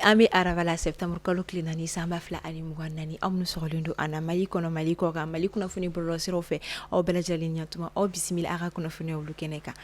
an bɛ araba la, septembre kalo tile 4, san 2024. Aw minnu sɔgɔlen don an na Mali kɔnɔ, Mali kɔ kan, Mali kunnafoni bɔlɔlɔsiraw fɛ, aw bɛɛ lajɛlen ɲatuma, aw bisimila aw ka kunnafoni olu kɛnɛ kan.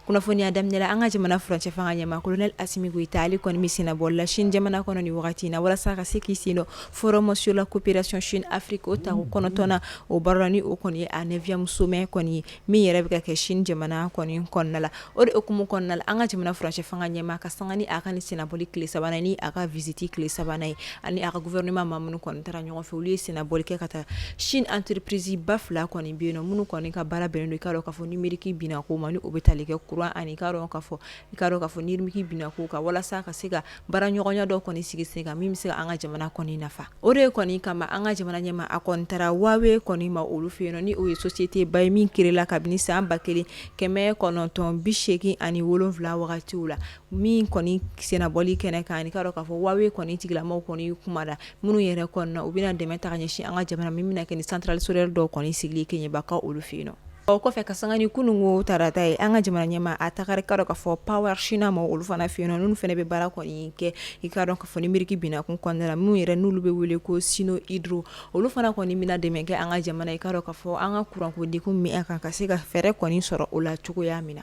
Kunnafoniya daminɛ la, an ka jamana furancɛ fanga ɲɛmaa Colonel Assimi Goïta, ale kɔni bɛ sennabɔli la Chine jamana kɔnɔ nin wagati in na, walasa ka se k'i sen don Forum sur la coopération Chine Afrique o tako 9nan o baara la, ni o kɔni ye a 9e sommet kɔni ye min yɛrɛ bɛ ka kɛ Chine jamana kɔni kɔnɔna la. O de hukumu kɔnɔna la, an ka jamana furancɛ fanga ɲɛmaa ka sanga ni a ka nin sennabɔli tile sabanan ni a ka visite tile sabanan ye, ani a ka gouvernement maa minnu kɔni taara ɲɔgɔn fɛ, olu ye sennabɔli kɛ ka taa Chine entreprise ba fila kɔni bɛ yen nɔ, minnu kɔni ka baara bɛnnen don i k'a dɔn k'a fɔ numérique binako ma, ni o bɛ tali kɛ courant ani i k'a dɔn k'a fɔ i k'a dɔn k'a fɔ numérique binako kan, walasa ka se ka baara ɲɔgɔnya dɔ kɔni sigi sen kan min bɛ se ka an ka jamana kɔni nafa. O de kɔni kama, an ka jamana ɲɛmaa a kɔni taara Huawei kɔni ma olu fɛ yen nɔ, ni o ye société ba ye min créé la kabini san 1987 wagatiw la. Min kɔni sennabɔli kɛnɛ kan, ani k'a dɔn k'a fɔ Huawei kɔni tigilamaw kɔni kuma da minnu yɛrɛ kɔni na, u bɛna dɛmɛ ta ka ɲɛsin an ka jamana min bɛna kɛ ni centrale solaire dɔw kɔni sigili Keɲebakaw olu fɛ yen nɔ. O kɔfɛ, ka sanga ni kununko tarata ye, an ka jamana ɲɛmaa a tagara i k'a dɔn k'a fɔ Power China ma olu fana fɛ yen nɔ, minnu fana bɛ baara kɔni kɛ i k'a dɔn k'a fɔ numérique binakun kɔnɔna la, minnu yɛrɛ n'olu bɛ wele ko Sinohydro. Olu fana kɔni bɛna dɛmɛ kɛ an ka jamana, i k'a dɔn k'a fɔ an ka kuranko degun min an kan, ka se ka fɛɛrɛ kɔni sɔrɔ o la cogoya min na.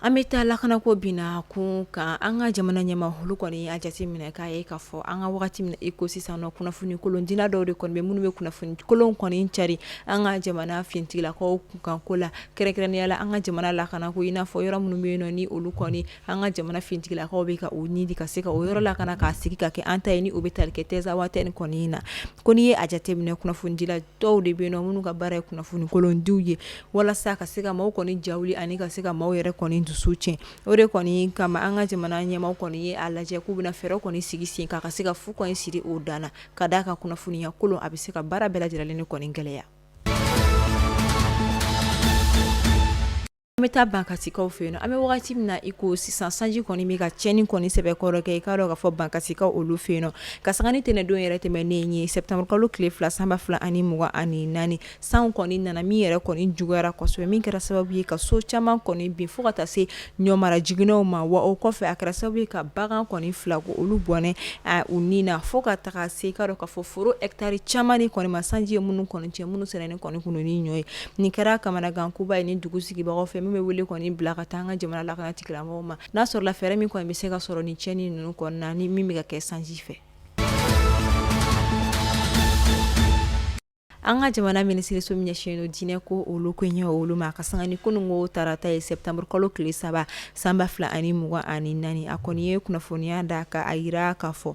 An bɛ taa lakanako binna kun kan. An ka jamana ɲɛmaa olu kɔni y'a jate minɛ k'a ye k'a fɔ an ka wagati min i ko sisan nɔ, kunnafoni kolondila dɔw de kɔni bɛ minnu bɛ kunnafoni kolon kɔni cari an ka jamana finitigilakaw kunkanko la, kɛrɛnkɛrɛnnenya la an ka jamana lakanako, i n'a fɔ yɔrɔ minnu bɛ yen nɔ ni olu kɔni an ka jamana finitigilakaw bɛ ka u ni di ka se ka o yɔrɔ lakana k'a sigi ka kɛ an ta ye, ni o bɛ tali kɛ Tinzawatɛni kɔni na. Ko n'i ye a jateminɛ, kunnafonidila dɔw de bɛ yen nɔ minnu ka baara ye kunnafoni kolondiw ye, walasa ka se ka maaw kɔni jawuli ani ka se ka maaw yɛrɛ kɔni dusu tiɲɛ. O de kɔni kama, an ka jamana ɲɛmaaw kɔni ye a lajɛ k'u bɛna fɛɛrɛ kɔni sigi sen kan ka se ka fu kɔni siri o dan na, ka d'a kan kunnafoniya kolon a bɛ se ka baara bɛɛ lajɛlen kɔni gɛlɛya. An bɛ taa Bankasikaw fɛ yen. An bɛ wagati min na i ko sisan, sanji kɔni bɛ ka tiɲɛni kɔni sɛbɛkɔrɔ kɛ i k'a dɔn k'a fɔ Bankasikaw olu fɛ yen nɔ, ka sanga ni tɛnɛndon yɛrɛ tɛmɛnen ye, septembre kalo tile 2, san 2024. San kɔni nana min yɛrɛ kɔni juguyara kosɛbɛ, min kɛra sababu ye ka so caman kɔni bin fo ka taa se ɲɔmara jiginɛw ma. Wa o kɔfɛ, a kɛra sababu ye ka bagan kɔni fila ko olu bɔnɛ u ni na, fo ka taga se i k'a dɔn k'a fɔ foro hectare caman ni kɔni ma, sanji ye minnu kɔni cɛ, minnu sɛnɛnen kɔni kun ni ɲɔ ye. Nin kɛra kamanagankoba ye ni dugu sigibagaw fɛ, min bɛ wele kɔni bila ka taa an ka jamana lakana tigilamɔgɔw ma, n'a sɔrɔla fɛɛrɛ min kɔni bɛ se ka sɔrɔ nin tiɲɛni ninnu kɔnɔna na, ni min bɛ ka kɛ sanji fɛ. An ka jamana minisiriso min ɲɛsinnen don diinɛ ko olu koɲɛ olu ma, ka sanga ni kununko tarata ye, septembre kalo tile 3, san 2024, a kɔni ye kunnafoniya da ka a jira k'a fɔ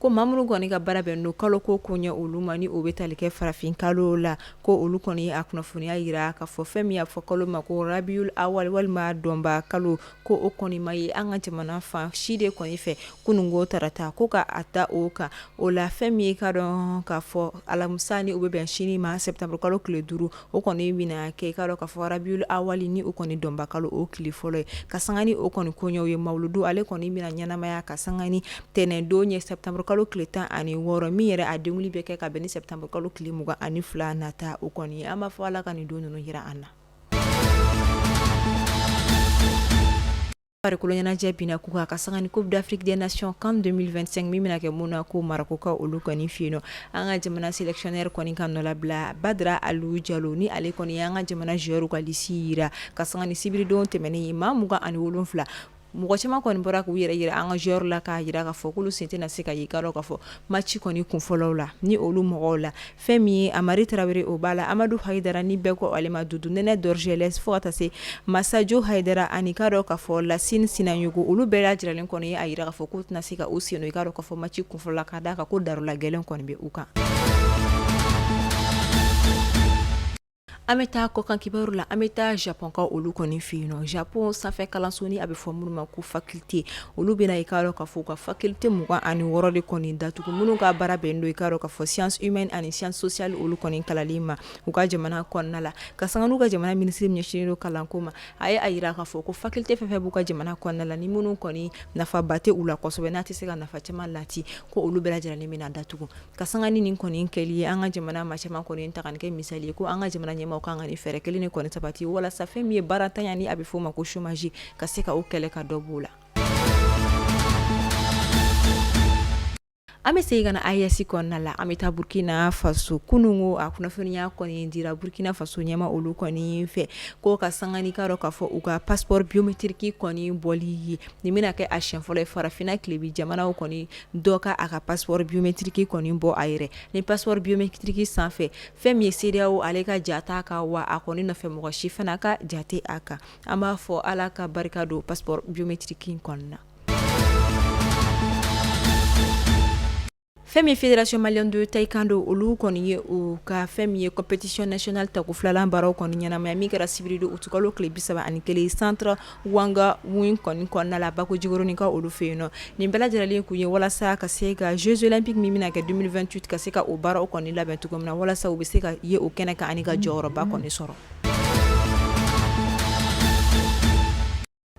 ko maa minnu kɔni ka baara bɛnnen don kalo ko koɲɛ olu ma, ni o bɛ tali kɛ farafin kalo la, ko olu kɔni a kunnafoniya jira k'a fɔ fɛn min y'a fɔ kalo ma ko Rabiul Awal walima dɔnba kalo, ko o kɔni ma ye an ka jamana fan si de kɔni fɛ kununko tarata. Ko ka a ta o kan o la, fɛn min ye ka dɔn k'a fɔ alamisa, ni o bɛ bɛn sini ma, septembre kalo tile 5, o kɔni bɛna kɛ i k'a dɔn k'a fɔ Rabiul Awal, ni o kɔni dɔnba kalo o tile fɔlɔ ye. Ka sanga ni o kɔni koɲɛw ye, mawuludu ale kɔni bɛna ɲɛnamaya ka sanga ni tɛnɛndon ye, septembre kalo tile 16, min yɛrɛ a denkundi bɛ kɛ ka bɛn ni septembre kalo tile 22 nata o kɔni ye. An b'a fɔ Ala ka nin don ninnu jira an na. Farikolo ɲɛnajɛ binna kun kan, ka sanga ni Coupe d'Afrique des Nations CAN 2025 min bɛna kɛ Monaco Maroc olu kɔni fɛ yen nɔ. An ka jamana sélectionneur kɔni ka nɔlabila Badara Aliou Diallo, ni ale kɔni y'an ka jamana joueur ka liste jira ka sanga ni sibiridon tɛmɛnen ye, maa 27. Mɔgɔ caman kɔni bɔra k'u yɛrɛ jira an ka joueur la, k'a jira k'a fɔ k'olu sen tɛna se ka ye i k'a dɔn k'a fɔ match kɔni kunfɔlɔw la. Ni olu mɔgɔw la, fɛn min ye Amari Tarawele, o b'a la, Amadu Hayidara, ni bɛɛ ko ale ma Dudu Nɛnɛ Dorgelès, fo ka taa se Masajo Hayidara, ani k'a dɔn k'a fɔ Lasine Sinayogo, olu bɛɛ lajɛlen kɔni ye a jira k'a fɔ k'u tɛna se ka u sen don i k'a dɔn k'a fɔ match kunfɔlɔ la, ka d'a kan ko darula gɛlɛn kɔni bɛ u kan. An bɛ taa kɔkan kibaru la. An bɛ taa Japon ka olu kɔni fɛ yen nɔ. Japon sanfɛ kalanso ni a bɛ fɔ minnu ma ko faculté, olu bɛna i k'a dɔn k'a fɔ u ka faculté 26 de kɔni datugu, minnu ka baara bɛnnen don i k'a dɔn k'a fɔ sciences humaines ani sciences sociales olu kɔni kalanli ma u ka jamana kɔnɔna la. Ka sanga n'u ka jamana minisiri ɲɛsinnen don kalanko ma, a ye a jira k'a fɔ ko faculté fɛn fɛn b'u ka jamana kɔnɔna la, ni minnu kɔni nafaba tɛ u la kosɛbɛ, n'a tɛ se ka nafa caman lati, ko olu bɛɛ lajɛlen bɛna datugu. Ka sanga ni nin kɔni kɛli ye, an ka jamana maa caman kɔni ta ka nin kɛ misali ye ko an ka jamana ɲɛmaaw kan ka nin fɛɛrɛ kelen de kɔni sabati walasa fɛn min ye baaratanya ni a bɛ f'o ma ko chômage, ka se ka o kɛlɛ ka dɔ b'o la. An bɛ segin ka na AES kɔnɔna la. An bɛ taa Burkina Faso. Kununko a kunnafoniya kɔni dira Burkina Faso ɲɛmaa olu kɔni fɛ ko ka sanga n'i k'a dɔn k'a fɔ u ka passeport biométrique kɔni bɔli ye, nin bɛna kɛ a siɲɛ fɔlɔ ye farafinna tilebin jamanaw kɔni dɔ ka a ka passeport biométrique kɔni bɔ a yɛrɛ. Ni passeport biométrique sanfɛ, fɛn min ye CEDEAO ale ka ja t'a kan, wa a kɔni nɔfɛ mɔgɔ si fana ka ja tɛ a kan. An b'a fɔ Ala ka barika don passeport biométrique in kɔni na. Fɛn min Fédération malienne de taekwondo, olu kɔni ye u ka fɛn min ye compétition nationale tako filanan baaraw kɔni ɲɛnamaya, min kɛra sibiridon utikalo tile 31 centre Wanga Win kɔni kɔnɔna la, Bako Jikɔrɔni ka olu fɛ yen nɔ. Nin bɛɛ lajɛlen kun ye walasa ka se ka Jeux olympiques min bɛna kɛ 2028, ka se ka o baaraw kɔni labɛn cogo min na, walasa u bɛ se ka ye o kɛnɛ kan ani ka jɔyɔrɔba kɔni sɔrɔ.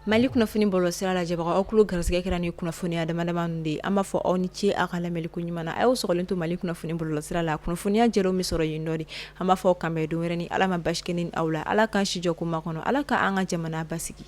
Mali kunnafoni bɔlɔlɔsira lajɛbagaw, aw tulo garisɛgɛ kɛra ni kunnafoniya damadama de ye. An b'a fɔ aw ni ce aw ka lamɛnli ko ɲuman na. A y'aw sɔgɔlen to Mali kunnafoni bɔlɔlɔsira la, kunnafoniya jɛlenw bɛ sɔrɔ yen nɔ de. An b'a fɔ k'an bɛn don wɛrɛ ni Ala ma basi kɛ ne ni aw la. Ala k'an si jɔ ko makɔnɔ. Ala ka an ka jamana basigi.